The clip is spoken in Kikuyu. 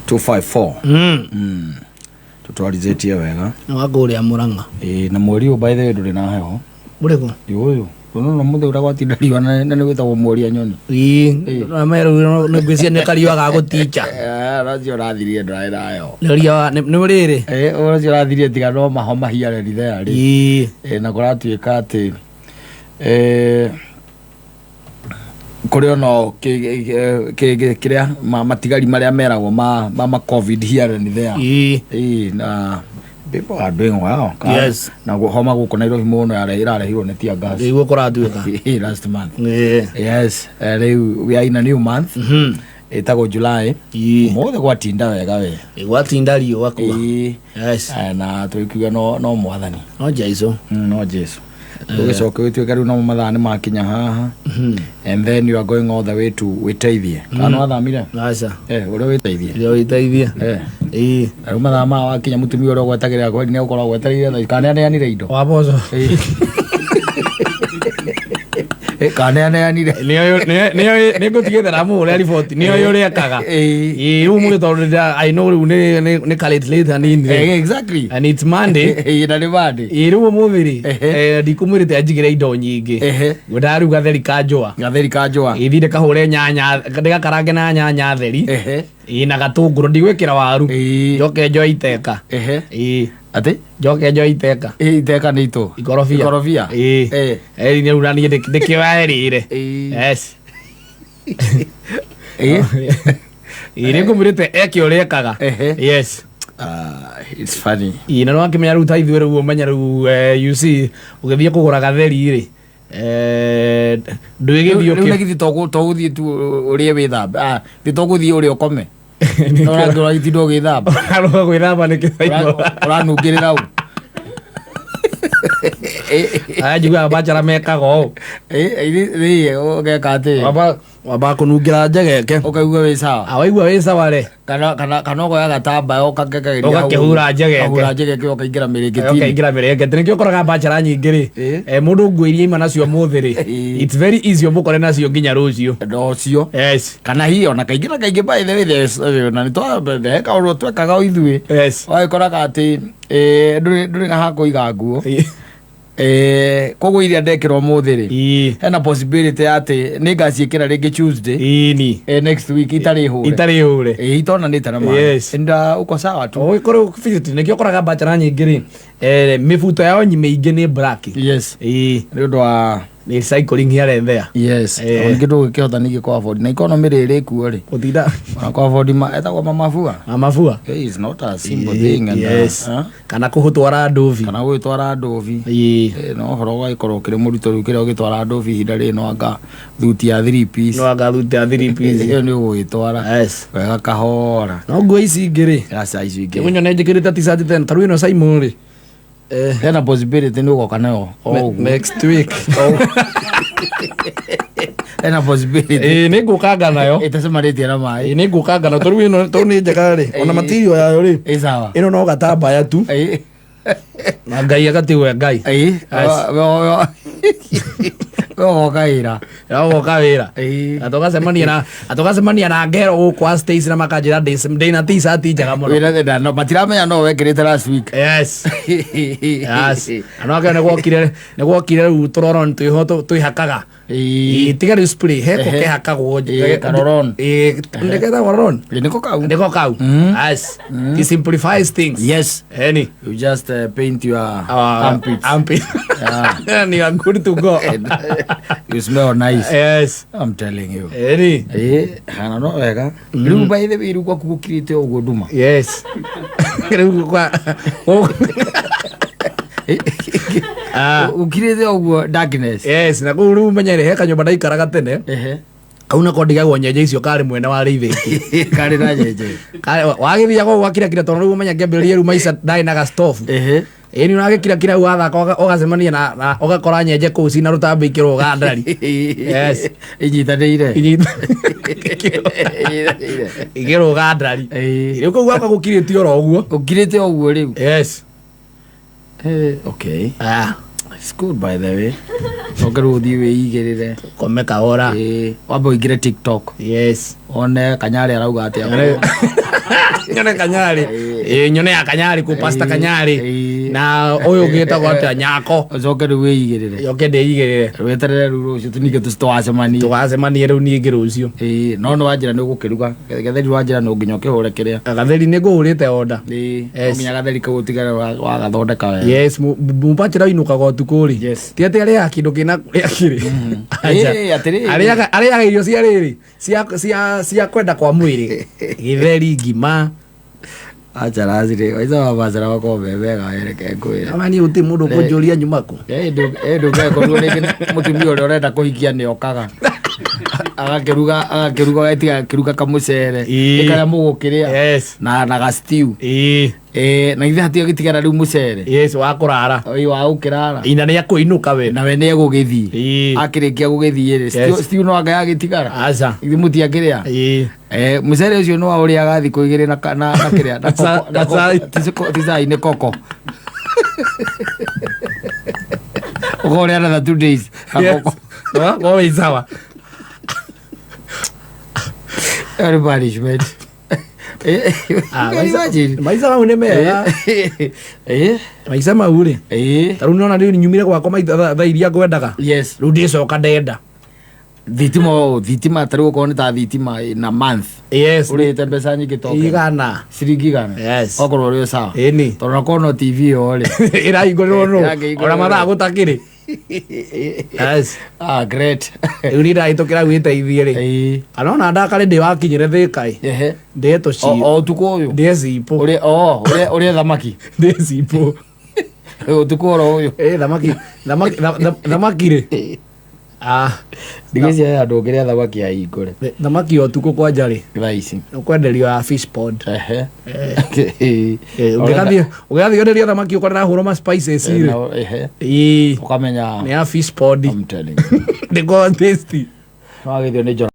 254. Tũtwarizĩtie wega. Nĩ wa kũrĩa Mũrang'a. Ĩĩ, na mweri ũyũ by the way ndũrĩ na heho. Ũrĩkũ? Ĩ ũyũ ũyũ mũthĩ ũrĩa gwatinda riũa na nĩ wĩtagwo mweri wa nyoni. Ĩĩ, na meru nĩ ngwĩciria nĩ kariũa ga gũtinja. Ũcio ũrathirie ndũrarĩ na heho. Nĩ riũa nĩ rĩrĩ. Ĩ, ũcio ũrathirie tiga no mahoma here and there rĩ. Ĩĩ. Ĩ, na kũratuĩka atĩ kũrĩ ono kĩrĩa matigari marĩa meragwo ma COVID here and there. Ĩĩ. Ĩĩ, na people are doing well. Yes. Na homa gũkũ Nairobi mũno ĩrarehirwo nĩ tear gas. Nĩguo kũratuĩka. Ĩĩ, last month. Ĩĩ. Yes, rĩu we are in a new month. Ĩtagwo July. Ĩĩ. Ũmũthĩ gwatinda wega we. Gwatinda riũa kuga. Ĩĩ. Yes. Na tũkiuga no mwathani. No Jesu. No Jesu. Ũgĩcoke ũgĩtuĩka rĩu no mathaa nĩ makinya haha. And then you are going all the way to wĩteithie. Kana nĩ wathamire? Aca. Ũrĩa wĩteithie. Ũrĩa wĩteithie. Ĩĩ. Na rĩu mathaa maya wakinya mũtumia ũrĩa ũgwetagĩrĩra kweri nĩ ũkoragwo gwetereire thaa ici. Kana nĩ aneanire indo? Wa mboco. Kana nĩ aneanire? Nĩ ngũtigĩte na mũhũre riboti nĩ oĩ ũrĩa ekaga. Ĩĩ. Ĩĩ, rĩu mũgĩ tondũ I know rĩu nĩ ka late late hanini rĩ. Exactly. And it's Monday. Na nĩ Monday. Ĩĩ, rĩu ũmũthĩ rĩ ndikũmwĩrĩte anjigĩre indo nyingĩ. Ngwendaga rĩu gatheri ka njũa. Gatheri ka njũa. Ĩĩ, thiĩ ndĩkahũre nyanya ndĩgakarange na nyanya theri. Ĩĩ, na gatũngũrũ ndigwĩkĩra waru. Njoke njoe iteka. Ĩĩ. Atĩ? Njoke njoe iteka. Ĩĩ, iteka nĩ itũ. Ikorobia. Ikorobia. Ĩĩ. Ĩĩ, nĩ rĩu na niĩ ndĩkĩoya ĩrĩre. Yes. Ĩĩ. Ĩĩ, nĩ ngũmwĩrĩte eke ũrĩa ekaga. Yes. It's funny. Ĩĩ, na nĩwakĩmenya rĩu ta ithuĩ rĩu ũmenya rĩu you see ũgĩthiĩ kũgũra gatheri rĩ ndwĩgĩthiĩ Rĩu na githĩ to gũthiĩ tu ũrĩe wĩthambe. Ah, thĩ to gũthiĩ ũrĩe ũkome. Ũragĩtinda ũgĩthamba. Ũraruga gwĩthamba nĩkĩ Ũranungĩrĩra ũ. Aya njiguaga bachara mekaga ũũ. Ĩĩ, ũgeka atĩ. Wamba kũnungĩra njegeke. Ũkaigua wĩ sawa. Ah, waigua wĩ sawa rĩ. Kana ũkoya gatambaya ũkakekageria hau. Ũgakĩhura njegeke. Ũkahura njegeke ũkaingĩra mĩrĩngĩti-inĩ. Ũkaingĩra mĩrĩngĩti. Nĩkĩo ũkoraga bachara nyingĩ rĩ. Mũndũ nguo iria ima nacio ũmũthĩ rĩ. It's very easy ũmũkore nacio nginya rũciũ. Rũciũ. Yes. Kana hihi ona kaingĩ na kaingĩ by the way there's na nĩ twa he kaũndũ twekaga o ithuĩ. Yes. Wagĩkoraga atĩ ndũrĩ na ha kũiga nguo. Koguo iria ndekĩra ũmũthĩ rĩ, hena possibility ya atĩ nĩ ngaciĩkĩra rĩngĩ Tuesday. Ĩni. Next week itarĩ hũre. Itarĩ hũre. Itonanĩte na maĩ. Yes. Nda uko sawa tu. Ũgĩkorwo fifty nĩkĩo ũkoraga bachara nyingĩ rĩ, mĩbuto yao mĩingĩ nĩ black. Yes. Ĩĩ. Nĩ ũndũ wa Nĩ cycling here and there. Yes. Ningĩ ndũgĩkĩhota ningĩ kũ afford. Na economy rĩrĩ kuo rĩ. Gũtinda. Ona kũ afford ma etagwo mamabua. Mamabua. Hey, it's not a simple thing. And, Yes. Kana kũhũtwara ndũbi. Kana gũgĩtwara ndũbi. Ĩĩ. No ũhoro ũgagĩkorwo ũkĩrĩ mũritũ rĩu kĩrĩa ũgĩtwara ndũbi ihinda rĩrĩ no anga thuti ya 3 piece. No anga thuti ya 3 piece. Ĩyo nĩ ũgũgĩtwara. Yes. Wega kahora. No nguo ici ingĩ rĩ. Aca ici ingĩ. Ũnyone njĩkĩrĩte t-shirt tena ta rĩu ĩno Simon rĩ. Hena possibility nĩ ũgoka nayo. Next week. Hena possibility. Ĩĩ, nĩ ngũkanga nayo. Ĩtacemanĩtie na maĩ. Ĩĩ, nĩ ngũkanga nayo. Tondũ ĩno tondũ nĩ njega rĩ. Ona material yayo rĩ. Ĩ sawa. Ĩno no gatambaya tu. Na Ngai agatigwo Ngai. Ĩĩ. We ũgoka wĩra. Ũgoka wĩra. Na tũgacemania na ngero gũkũ a Stacy na makanjĩra ndĩna t-shirt njega mũno. Wĩra no matiramenya no wekĩrĩte last week. Yes. Yes. Na no akĩona nĩ gwokire rĩu tũroron twĩho twĩhakaga. Ĩĩ, tiga rĩu spray heko kehakagwo. Karoron. Ĩĩ, nĩgetagwo roron. Nĩko kau. Nĩko kau. Yes. It simplifies things. Yes. Any. You just paint your armpits. Armpit. Yeah. And you are good to go. You smell nice. Yes. I'm telling you. Any. Hana no wega. Rĩu by the way rĩu gwaku gũkirĩte ũguo nduma. Yes. Rĩu kwa Gũkirĩte ũguo darkness. Yes, na kũu rĩu menyere he kanyũmba ndaikaraga tene. Kau nako ndigagwo nyenje icio karĩ mwena wa rĩithĩki. Karĩ na nyenje. Wagĩthiaga ũguo wakirakira tondũ rĩu ũmenya ngĩambĩrĩria rĩu maica ndarĩ na gastofu. Ĩĩ nĩ ũragĩkirakira rĩu wathaka ũgacemania na ũgakora nyenje kũu cina rũtambi ikĩrũga ndari. Yes. Inyitanĩire. Ikĩrũga ndari. Rĩu kũu gwakwa gũkirĩte oro ũguo. Gũkirĩte ũguo rĩu. Yes. Okay. It's good by the way. Coke rĩu ũthiĩ wĩigĩrĩre. Kome kahora. Wambe ũingĩre TikTok. Yes. One Kanyarĩ arauga atĩa. Nyone Kanyarĩ. Ĩĩ, nyone ya Kanyarĩ kũ Pastor Kanyarĩ. Na ũyũ ũngĩ wĩtagwo atĩa, Nyako. Ũcoke rĩu wĩigĩrĩre. Yoke ndĩigĩrĩre. Weterere rĩu rũciũ tũningĩ tũcitwacemanie. Tũgacemanie rĩu ningĩ rũciũ. Ĩĩ, no nĩ wanjĩra nĩ ũgũkĩruga. Getheri wanjĩra no nginya ũkĩhũre kĩrĩa. Gatheri nĩ ngũhũrĩte order. Ĩĩ, no Yes. nginya gatheri kau ũtigare wagathondeka wega. Yes, mũbachĩra ũinũkaga ũtukũ rĩ. Yes. Ti atĩ arĩaga kĩndũ kĩna kũrĩa kĩrĩ. Aca. Ĩĩ, atĩrĩrĩ. Arĩaga irio cia rĩrĩ, cia kwenda kwa mwĩrĩ. Gĩtheri, ngima. Acha racirĩ, waica wa bacara makorwo me mega reke ngwĩre. Ama niĩ gũtirĩ mũndũ ũkũnjũria nyuma kũ. Ĩĩ ndũngĩkorwo rĩngĩ mũtumia ũrĩa ũrenda kũhikia nĩ okaga. Agakĩruga etiga akĩruga kamũcere. Ĩĩ. Ĩ karĩa mũgũkĩrĩa. Yes. Na ga stew. Ĩĩ. Ĩĩ, na ithe hatigagĩtigara rĩu mũcere. Yes, wa kũrara. Ĩĩ, wa gũkĩrara. Ina nĩ akũinũka we. Nawe nĩ egũgĩthiĩ. Ĩĩ. Akĩrĩkia gũgĩthiĩ rĩ, Yes. stew no anga yagĩtigara. Aca. Ithe mũtiakĩrĩa. Ĩĩ. Mũcere ũcio no ũrĩaga thikũ igĩrĩ na kĩrĩa na koko, na Na cai. koko, ti cai nĩ koko. Ũkorĩa another 2 days na Yes. koko. No, wĩ sawa. Ĩyo nĩ punishment. Ah, Can you imagine? Maica mau nĩ mega. Maica mau rĩ. Ta rĩu nĩwona rĩu nyumire gwakwa maita thaa iria ngwendaga. Yes. Rĩu ndĩcoka ndenda. Thitima ta rĩu okorwo nĩ ta thitima na month. Yes. Ũrĩhĩte mbeca nyingĩ token. Igana. Ciringi igana. Yes. Okorwo ũrĩ o sawa. Ĩni. Tondũ nakorwo no TV ĩyo rĩ. Ĩrahingũrĩrwo nũ. Ĩrakĩhingũrĩrwo. Ona mathaa gũtakĩrĩ. Yes. Ah, great. Rĩu niĩ ndahĩtũkĩra wĩteithie rĩ. Ĩĩ. Kana ona ndakare ndĩ wakinyĩre Thĩka ĩ. Ehe. Ndĩe O tũci. o ũtukũ ũyũ. Ndĩe cipũ. Ũrĩa o ũrĩa ũrĩa thamaki. Ndĩe cipũ. Ũtukũ oro ũyũ. Ĩ thamaki rĩ. Ah, Ndigĩcia andũ ũngĩrĩa thamaki ahingũre. Thamaki ya ũtukũ kwanja rĩ. Thaa ici. Ũkwenderio ya fish pond. Ehe. Ũngĩgathiĩ wenderio thamaki ũkore rahũrwo ma spices rĩ. Ehe. Ĩĩ. Ũkamenya. Nĩ ya fish pond. I'm telling you. Ndĩkoragwo tasty. Wagĩthio nĩ njora.